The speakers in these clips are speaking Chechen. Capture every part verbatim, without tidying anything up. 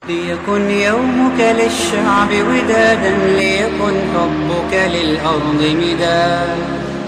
ليكن يومك للشعب ودادا، ليكن حبك للأرض مداد،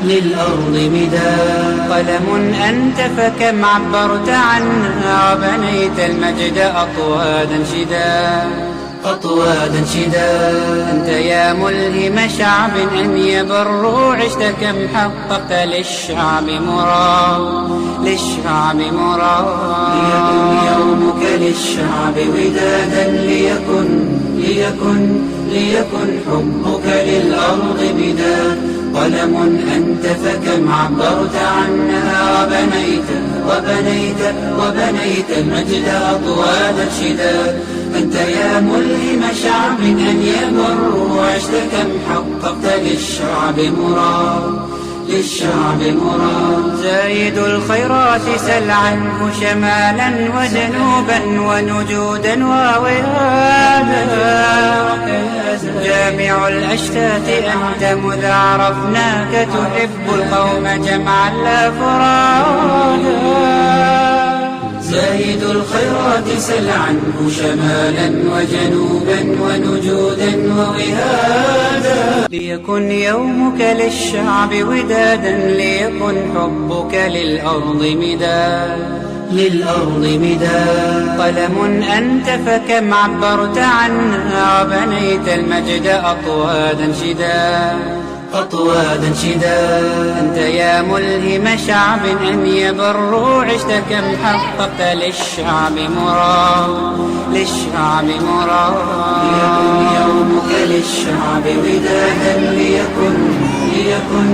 للأرض مداد. قلم أنت فكم عبرت عنا، وبنيت المجد أطوادا شداد، أطوادا شداد. أنت يا ملهم شعب أن يبروا، عشت كم حققت للشعب مراد، للشعب مراد. ليكن يومك للشعب ودادا، ليكن، ليكن، ليكن حبك للأرض مداد. قلم أنت فكم عبرت عنها، وبنيت، وبنيت، وبنيت المجد أطوادا شداد. أنت يا ملهم شعب أن يبروا، عشت كم حققت للشعب مراد، للشعب مراد. زايد الخيرات سل عنه شمالا وجنوبا وجنودا ووهادا. جامع الأشتات أنت مذ عرفناك، تحب القوم جمعا لا فرادا. زايد الخيرات سل عنه شمالا وجنوبا ونجودا ووهادا. ليكن يومك للشعب ودادا، ليكن حبك للأرض مداد، للأرض مداد. قلم أنت فكم عبرت عنا، وبنيت المجد أطوادا شداد، أطوادا شداد. أنت يا ملهم شعب أن يبروا، عشت كم حققت للشعب مراد، للشعب مراد. ليكن يومك للشعب ودادا، ليكن، ليكن،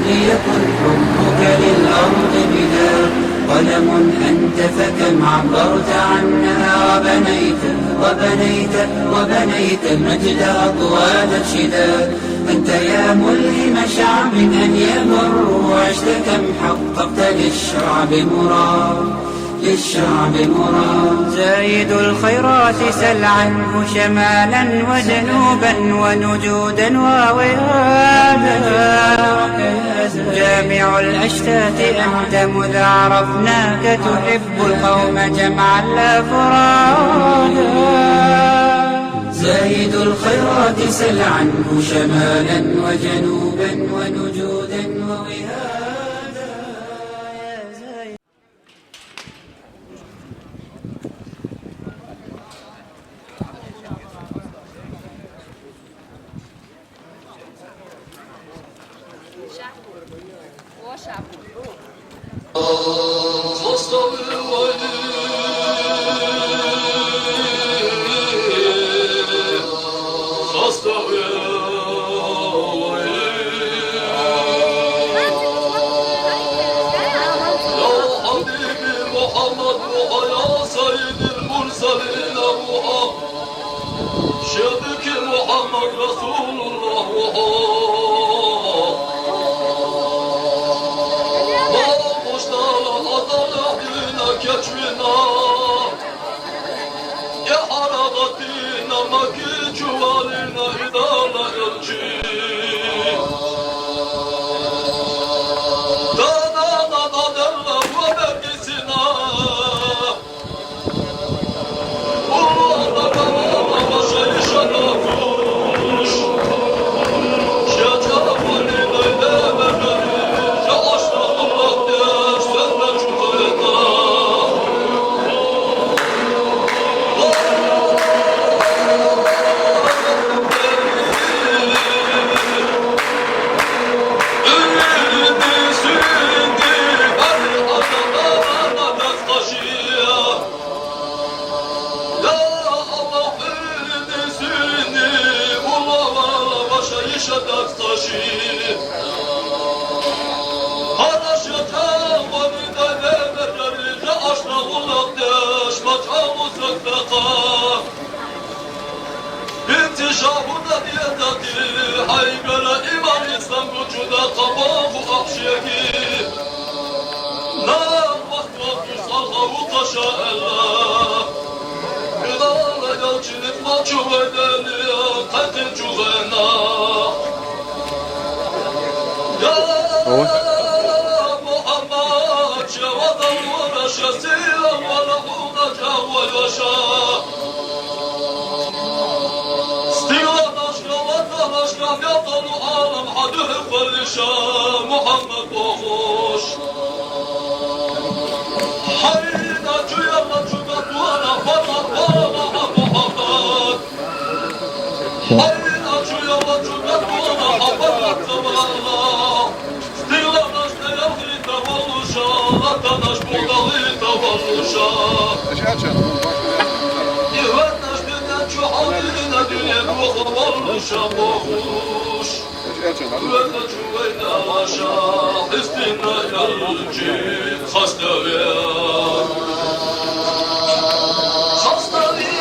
ليكن حبك للأرض مداد. قلم أنت فكم عبرت عنها، وبنيت، وبنيت، وبنيت المجد أطوادا شداد. أنت يا ملهم شعب أن يبروا، عشت كم حققت للشعب مراد، للشعب مراد. زايد الخيرات سل عنه شمالا وجنوبا ونجودا ووهادا. جامع الأشتات أنت مذ عرفناك، تحب القوم جمعا لا فرادا. زايد الخيرات سل عنه شمالا وجنوبا ونجودا ووهادا. يا حبيبي محمد، ويا سيد المرسلين، ويا شبك محمد رسول الله، ويا مشتاق أدلة دينك يكفينا. يا حرقتينا مكي جوالينا إدانا إلجي. دانا ما دادلنا وبرقسنا. Binti şahuna diyedaki, haygara iman İslam gücüne kabahu ahşiyeki. Na vaktu salhavu taşa ella. Gıdala yalçınık maçu bedeli, katin çuvena. Ya Muhammed, şevada uğraşa, silah bana uğraşa, uğraşa. Декъалу Ӏалам хьа духьа кхоллиша Мухьаммад бохуш. Хьайна чу яла чу датвана хьа Мухьаммад. Хьайна чу яла чу датвана хьа Мухьаммад. Стигланаш тӀаялхийтавалуша, латанаш бутӀалийтавалуша. Ихватнаш дуьнен чу хьалдина дуьне духавалуша бохуш. Везачу вайна ваша, хистина ялчи хаставе. Хаставе.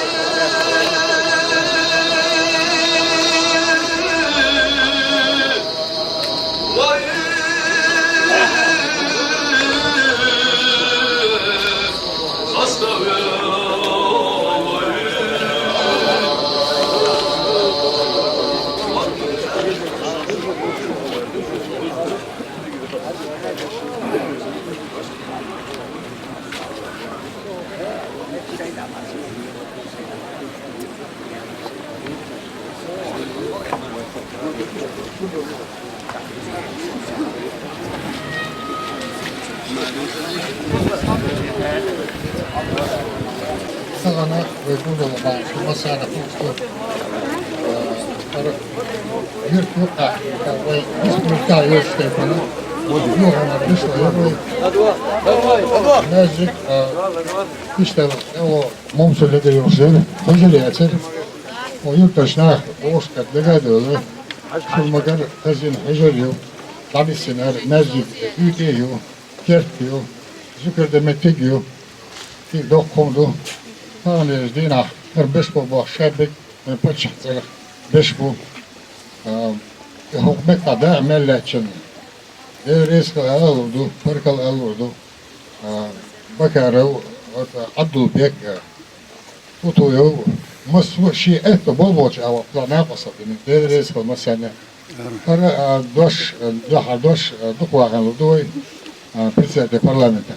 Сагана вай гудала ба, шу масана хулку. Ара, юрт юрта, вай республика ёш тайпана. Югана вишла юрвай. Назик, а, иштала, эво, Мумсуледа юржер, хужер яцер. О юрташнах, ошкат дагадолы. Шулмагар хазин хужер ю. Дабисинар, назик, юте ю. Керт ю. Зукерда метиг ю. Тик дохкум ду. Таган динах, хар беш бо бо шабик, пачах царах беш бу. А, хукмет ада меллачин. Дерес кал алурду, паркал алурду. А, Бакаров, вот, Абдулбек, а, Тутуев, мас ши это болбоч, а вот плана посадили. Дерес кал масяне. Хара, а, дош, а, доха дош, а, духвахан лудой, а, председатель парламента.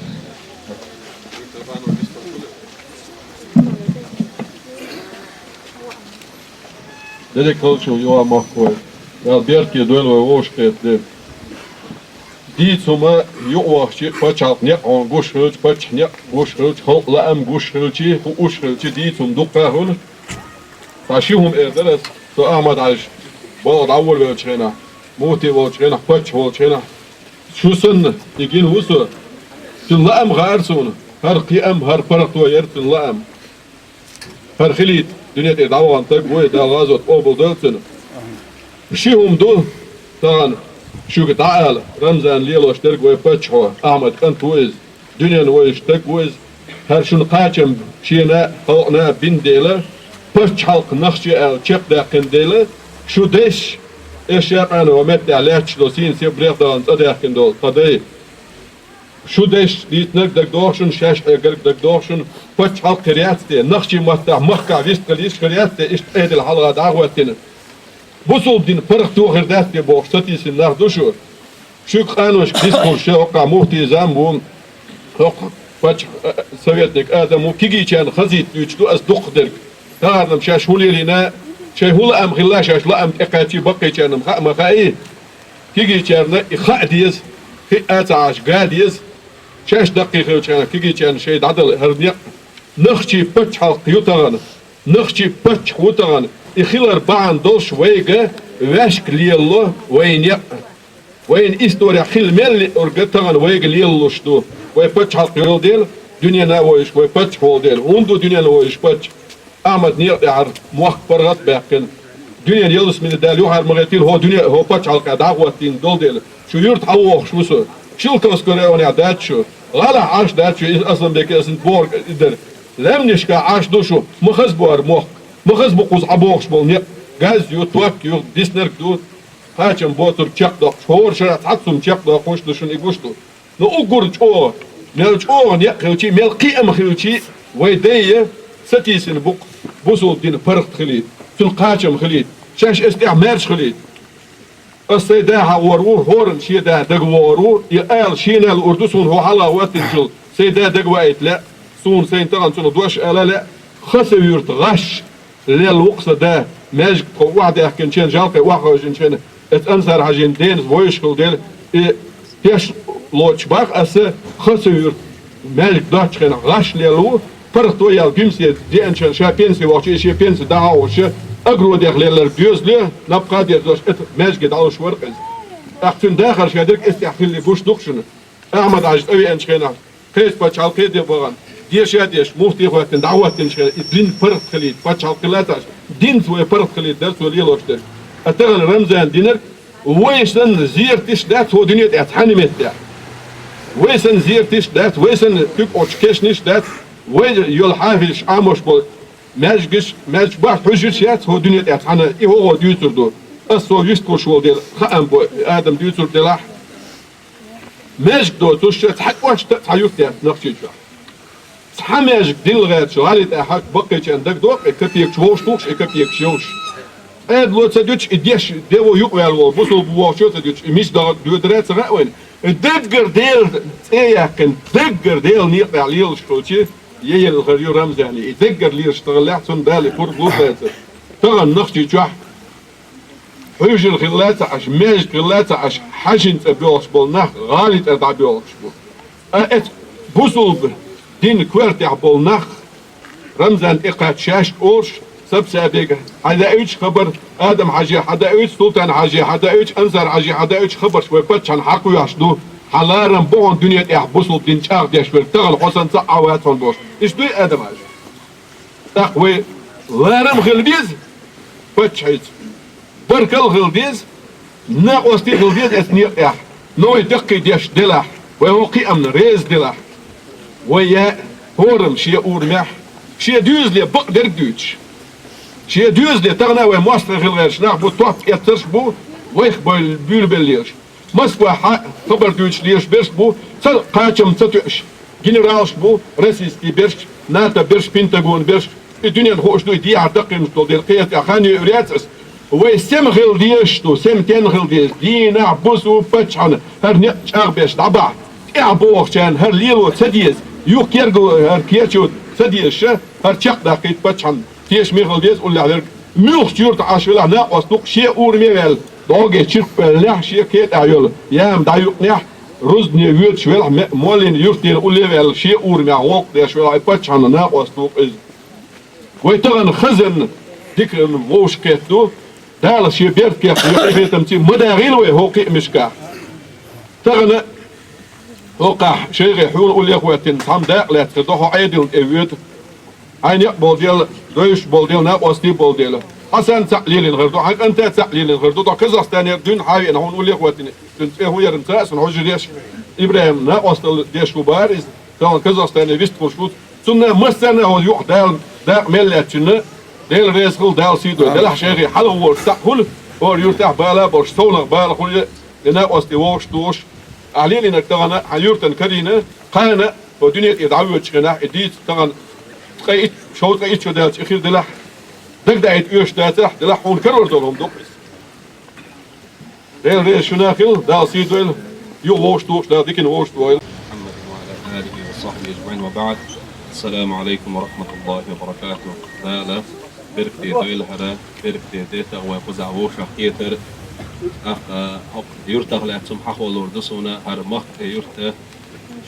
Дерек калчу юа махкой. Ял берки дуэл вай вошкет де. Дийцума ювахчи пачалк некъ он гуш хилч, пач некъ гуш хилч, халкъ лаам гуш хилчи, ху уш хилчи дийцум дукха хун. Та ши хум эрдарас, со Ахмад Аж, бал даввал велчхена, мути волчхена, пач волчхена. Шу санна, игин вусу, син лаам гӀар суна, хӀар кхиам, хӀар паргӀато яр син лаам. ХӀар хилийта дуьне тӀе дӀавахана стаг вуй, Дала гӀазот къобалдойла цуьнан. Ши хӀума ду тахана шуьга дӀаала, Рамзан лелош дерг вай паччахьо, Ахьмад кӀант ву иза, дуьненан вайша стаг ву иза. ХӀара шуна кхачам шена а, халкъана а бина дела, паччахьалкх нах чу аьлла чекхдаьккхина дела, шу дайша, эша къана ван меттехь лаьтташ долу сийна сибрех дахана цӀа даьхкина долу тхан дай. Шу дайша дийцинарг дагадогӀу шуна, шаьш Ӏегарг дагадогӀу шуна, паччахьалкх хир яц те, нахчийн маттахь махкахь вистхила йиш хир яц те, иштта Ӏедал хьалха дӀа а хӀоьттина. Бусулба дин паргӀато хир дац те бохуш сатийсина нах ду шу. Шуьга къаношка дисхуш ша хӀокхахь муфтий зам ву, хӀокху паччахь, а, советник Адам ву, кегийчарна хазийта дуьйцуш ду ас дукхахдерг. Тахарнам шаьш хӀун лелийна, шайн хӀун лаам хилла, шаьш лаам тӀекхаьччий баккхийчарнам хаа ма хаий. Кегийчарна и хаа деза, хиъа а ца Ӏаш га деза, шаьш даккхий хилчахьана кегийчарна шайн дӀадала хӀара некъ. Нахчий паччахьалкх ю тахана, нахчий паччахь ву тахана, и хилар бахьана долуш вайга ваьшка лелало вайн некъ. Вайна исторехь хила мел лиъург тахана вайга лелалуш ду. Вай паччахьалкх йолу дела, дуьненан а вайша вай паччахь волу дела. ХӀунда ду дуьненан вайша паччахь? Ахьмад некъа тӀехьара мохк паргӀат а баьккхина. Дуьненан ялсамани Дала юхьара ма гӀеттийла, хӀо дуьне, хӀо паччахьалкхехь дӀахӀоттийна долу дела. Шу юьрта хьан вохуш ву со? Шелковский районехь дац шу. ГӀалахь Ӏаш дац шу, иза Асланбеке аса бохург и дара. Лаьмнашкахь Ӏаш ду шу, ма хаза бу хӀара мохк. Ма хаза бу кхуза хьан бохуш болу некъ. Газ ю, ток ю, диснарг ду. Кхачам боцург чекхдоккхуш, хӀора шарахь цхьацца хӀума чекхдоккхуш ду, шуна и гуш ду. Но уггар чӀогӀа, мел чӀогӀа некъ хилчий, мел кхиам хилчий, вай дайа сатийсина бу-кх бусулба дин паргӀат хилийта, цуьнан кхачам хилийта, шаьш эс тӀехь маьрша хилийта. Ас сайн да хьан гӀор ву, хӀоранна шен да дага вогӀур ву, и ала шена луур ду суна хӀо хьалха хӀоттинчул, сайн да дага ваийта лаьа, суна сайн тахана цунах дош ала лаьа, Хасавюрт гӀаш, Лелла ву-кх сан да, маьждиг тхо охьадаьхкинчен, жалкхе охьахевшинчен, эцу Ансар-Хьажин деназа вевзаш хилла дела, и теш лоцуш бах аса, Хасав юрт маьждиг доцучу хенахь гӀаш лелла ву, паргӀато яьлла Гимсе деанчен ша пенси вахча, и шен пенси дӀа а вахча, Агродех лелларг доьзале, напха а дерзош, эцу маьждиге дӀалуш вара-кх иза. ТӀаккха цуьнан дахар ша дерг эццехь хилли гуш ду-кх шуна. Ахьмад-Хьаьжа тӀевеанчу хенахь, кхечу пачхьалкхе а де бахана, деша а деш, муфти хӀоьттина, дӀахӀоттинчу хенахь, и дин паргӀат хилийта, пачхьалкх хилла ца Ӏаш, динца вай паргӀат хилийта дара цо лелош дерг. Ткъа тахана Рамзан динарг, вай санна зераташ дац хӀокху дуьне тӀехь цхьана меттехь. Вай санна зераташ дац, вай санна куьг Ӏуттуш кешнаш дац, вай йолу хьафизаш, Ӏамош болу маьждигаш, маьждигаш бахьа хьуьжарш яц хӀокху дуьне тӀехь цхьана, и хӀокхо дуьйцур ду. Ас цо вистхуш волу дела, хаам бо, адам дуьйцур делахь. Маьждиг доцуш цхьа кӀошта а, цхьа юрт яц Нохчийчохь. Цхьа маьждиг дилла гӀерташ гӀали тӀехь хьакха баккхийчарна дагадогӀу, и капекаш вовшах тухуш, и капекаш йовш. Ӏедало ца дуьтуш, и деш, дево юкъаваьлла волу бусулба вохчо ца дуьтуш, и мича догӀа доьдура а ца хаьа вайна. И даггара Делан цӀе яьккхина, даггара Делан некъа тӀехь лелаш хилча, елла хир ю Рамзане. И даггара лелаш ца хиллехь, цунна Дала и пурба лур дацара. Тахана Нохчийчохь хьуьжар хилла ца Ӏаш, маьждиг хилла ца Ӏаш, Хьаьжин цӀе боьлхуш болу нах гӀали цӀера дӀабоьлхуш бу. Ткъа эцу бусулба динан коьртехь болу нах Рамзан тӀекхачча шаьш олуш, Сабсабега хьадаийтуш хабар, Адам-Хьаьже хьадаийтуш, Султан-Хьаьже хьадаийтуш, Ансар-Хьаьже хьадаийтуш хабарш вай паччахьна хьакхоьхьуш ду, хьан ларам бу хьуна дуьне тӀехь бусулба дин чӀагӀдеш верг тахана хьо санна цхьа а вац хьуна бохуш. Иштта дуй, Адам-Хьаьжа? ТӀаккха вай ларам хила деза паччахьица. Баркалла хила деза, накъостий хила деза эцу некъехь. Но вай даккхий деш делахь, вай хӀокху кхиамна реза делахь, вай яа хӀораммо шен урамехь, шен доьзале бакъдерг дуьйцуш. Шен доьзале тахана а вай мостагӀий хила гӀерташ нах бу, топ эцарш а бу, вайх буьйлабеллераш. Москвахь хьан хабар дуьйцуш лелаш берш а бу, ца кхачам ца тоьуш, генералш а бу, российский берш, НАТО берш, Пентагон берш, и дуьненна хууш ду, и дехьа даккхийнаш долу дела, кхин тӀехь хан йоьур яц ас. Вай сема хила дезаш ду, сема тенна хила деза. Дийнахь, бусу паччахьна хӀара некъ чӀагӀбеш дӀабахьа. ТӀаьхьа бохучарна хӀара лело ца деза. Юха кергало хӀара кечо ца дезаш, хӀара чекхдаккхийта паччахьна. Тешаме хила деза уллехь верг. Муьлххачу юьртахь Ӏаш велахь, накъост ву-кх, шен урамме а ваьлла, дӀогӀе чиркх а ваьллехь, шен кхетӀехь йолу яма дӀаюкънехь, рузбане воьдуш велахь, ме-, моллина юьртана улле а ваьлла, шен урамехь гӀуллакх деш велахь, и паччахьна накъост ву-кх иза. Вай тахана хазанна диканна вовшахкхетта ду, Дала шен беркат кхетта, хетамций ма дагӀийла вай хӀокху кхиамашкахь. Тахана хӀокхахь шайгӀе хьуна уллехь а хӀоьттина, цхьамма дакъа лаьцна хир ду, хьо Ӏедална тӀе воьду. Хьайн некъ болу дела, дойуш болу дела, накъостий болу дела. Хьан санна цхьаъ лелийна хир ду, хьан кӀанта цхьаъ лелийна хир ду, тхо Казахстанера дуьйна хьан веана хьуна уллехь а хӀоьттина, цуьнан цӀе хӀун яра ца хаьа суна, хьожа деш, ИбрахӀим накъосталла деш ву бара иза, тахана Казахстане вистхуьлуш ву. Цунна массарна а хьо юкъа Дала дакъа мел лаьцначунна, Дела реза хуьлда, Дала сий дойла. Делахь шайгӀе хьалха волчу цхьаъ хуьлу, хӀора юьртахь бала а болуш, совнах бала хуьлу, и накъостий вовшах тухуш, ахь лелийнарг тахана хьан юьртана карийна, кхана, хьо дуьне тӀера дӀавоьдучу хенахь, и дийца тахана ткъе итт, шовзткъе итт шо даьлча, и хир делахь, дагадаийта оьшуш дацахь, делахь хьуна карор долу хӀума ду-кх иза. Дела реза шуна хила, Дала сий дойла, юха вовшах тухуш Дала диканна вовшах дойла. محمد وعلى آله وصحبه أجمعين وبعد. السلام عليكم ورحمة الله وبركاته. Дала беркате дойла хӀара, беркате де тӀаккха вай кхузахь вовшахкхетар. ТӀаккха хӀокху юьртах лаьцна хӀума хьахо лур ду суна, хӀара махкахь юрт,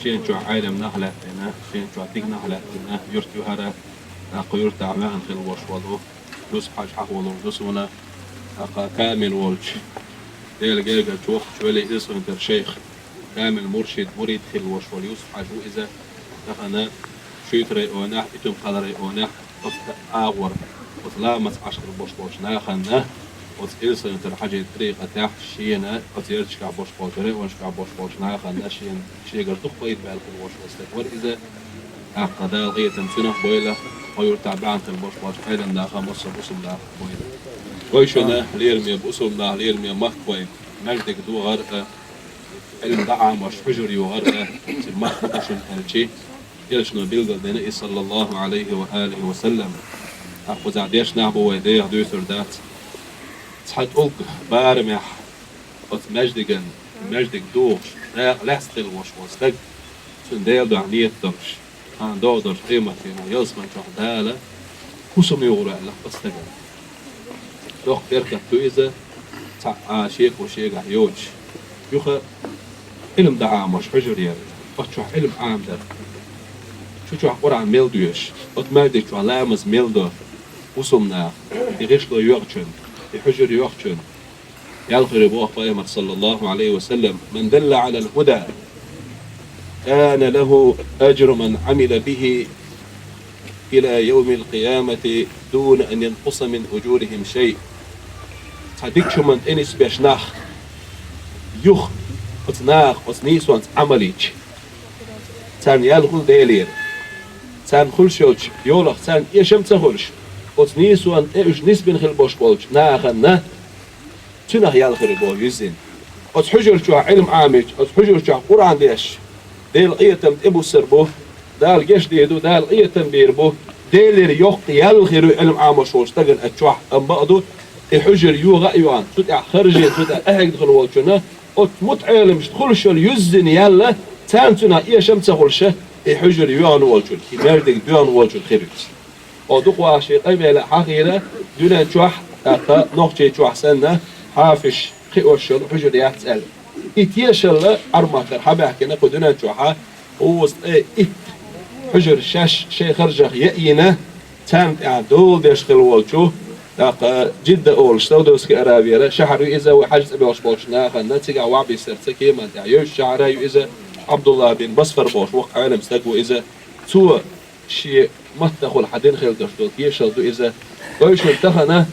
шена чохь Ӏелам нах лаьттина, шена чохь дика нах лаьттина юрт ю хӀара. ТӀаккха юьртахь веана хила волуш волу Юсуп-Хьаьжа хьахо лур ду суна. ТӀаккха камил волчу, Делан гергарчу воккхачу велин ирсхӀуьнтара шайх, камил муршид, мурид хила волуш волу Юсуп-Хьаьжа ву иза. Тахана Шуьйтан районехь, Итум-Кхаллан районехь, оцу агӀор, оцу ламаз Ӏаш хир болуш болчу нахана, оцу ирсхӀуьнтара Хьаьжин тӀарикъатехь шена, оцу ярташкахь болуш болчу, районашкахь болуш болчу нахана шена, шегара дукха пайда баьлла хир волуш волу стаг вара иза. ТӀаккха Дала къинхетам цуьнах бойла, хьо юьртахь баьхна хир болуш болчу Ӏелам наха, массо а бусулба наха бойла. Вай шуна лераме бусулба нах, лераме махкахой, маьждиг догӀар а, Ӏилма дӀаӀамош хьуьжар йогӀар а, цуьнан махкахой шуна аьлчи, Элчано билгалдина и, саллаллаху Ӏалайхи ва алихи ва саллам. ТӀаккха кхузахь дешна нах бу, вай деха дуьйцур дац. Цхьа тӀулг барамехь оцу маьждиган, маьждиг духуш, дакъа лаьцна хила волуш волу стаг, цуьнан Делан дуьхьа нийят долуш, кхана догӀу долчу къематдийнахь ялсамани чохь Дала Хусам йогӀур аьлла оцу стагана. Доккха беркат ду иза, цхьа а шеко шегахь йоцуш. Юха Ӏилма дан Ӏамош хьуьжар яр, оцу чохь Ӏилма Ӏамадар. Цу чохь Къуръан мел доьшуш, оцу маьждиг чохь ламаз мел до, хусам наха, и гӀишло йоьгӀучун, и хьуьжар йоьгӀучун. Ял хир боху пайхамар, саллаллаху Ӏалайхи ва саллам: «Ман далла Ӏалал худа, кана лаху ажру ман Ӏамила бихи ила йовмил къиямати дуна ан янкъуса мин ужурихим шай». Цхьа дикачу хӀуманна тӀе нисбеш нах, юха оцу наха оцу нийсонца Ӏамал йича, царна ял хуьлу Делера. Царна хуьлуш йолчу йолах царна эшам ца хуьлуш, оцу нийсонна тӀе уьш нисбина хила болуш болчу нахана цуьнах ял хир боху юьззина. Оцу хьуьжар чохь Ӏилма Ӏамийча, оцу хьуьжар чохь Къуръан дешча, Делан къинхетам тӀебуссур бу, Дала гечдийр ду, Дала къинхетам бийр бу, Делера йоккха ял хир ю Ӏилма Ӏамош волчу стагана оцу чохь, амма бакъ ду, и хьуьжар йогӀа а йоьгӀна, цу тӀехь харжийна, цу тӀехь къахьегна хила волчунна, оцу мутаӀеламашна хуьлуш йолу юьззина ял царна цуьнах эшам ца хуьлуш, и хьуьжар йоьгӀна волчуьра, и маьждиг доьгӀна волчуьра хир ю иза. Оха дукха вахча шен къамелехь хьахийра дуьнен чохь, тӀаккха нохчий чохь санна, хьафиш кхиош йолу хьуьжар яц аьлла. И тешалла Ӏарматар хьабаьхкина кху дуьнен чохьа, оза ткъе итт хьуьжар шаьш шайн харжах яийна, царна тӀехь дола деш хила волчу, тӀаккха Джидда олуш Саудовский Аравияра шахьар ю иза, вай хьаьж цӀа боьлхуш болчу нахана цигахь вахьбийсарца кеман тӀехь йовзачу шахьара ю иза, Ӏабдулла бин Басфар бохуш воккха Ӏелам стаг ву иза. Цо шен маттахула хьан дина хила долуш долу тешалла ду иза. Вайшинна тахана,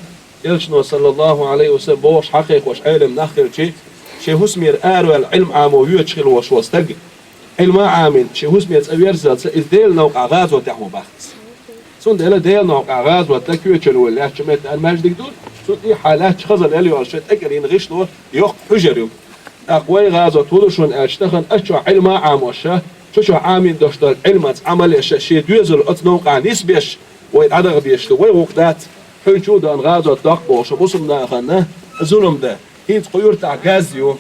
Элчано, саллаллаху Ӏалайхи ва саллам, бохуш хьакхайкхош Ӏелам нах хилчи, шен хӀусамера араваьлла Ӏилма Ӏамо воьдуш хила волуш волу стаг, Ӏилма а Ӏамийна, шен хӀусамера цӀа верззалца, иза Делан новкъахь гӀазот тӀехь ву баккхац. Цундела Делан новкъахь гӀазот дан коьчун вуй лаьттачу меттана маьждиг ду, цу тӀехьа лаьттачу хаза лел йолуш тӀекӀел йина гӀишло йоккха хьуьжар ю. ТӀаккха вай гӀазот хӀун ду шуна аьлча, тахана оцу чохь Ӏилма а Ӏамош, цу чохь Ӏамийна долуш долу Ӏилманца Ӏамал еш, шен доьзал оцу новкъахь нисбеш, вай дӀадаха дезаш ду, вай гӀуллакх дац, хьуьнчу а дан гӀазот доккху бохуш, бусулба нахана зулам дан. ХӀинца кху юьртахь газ ю,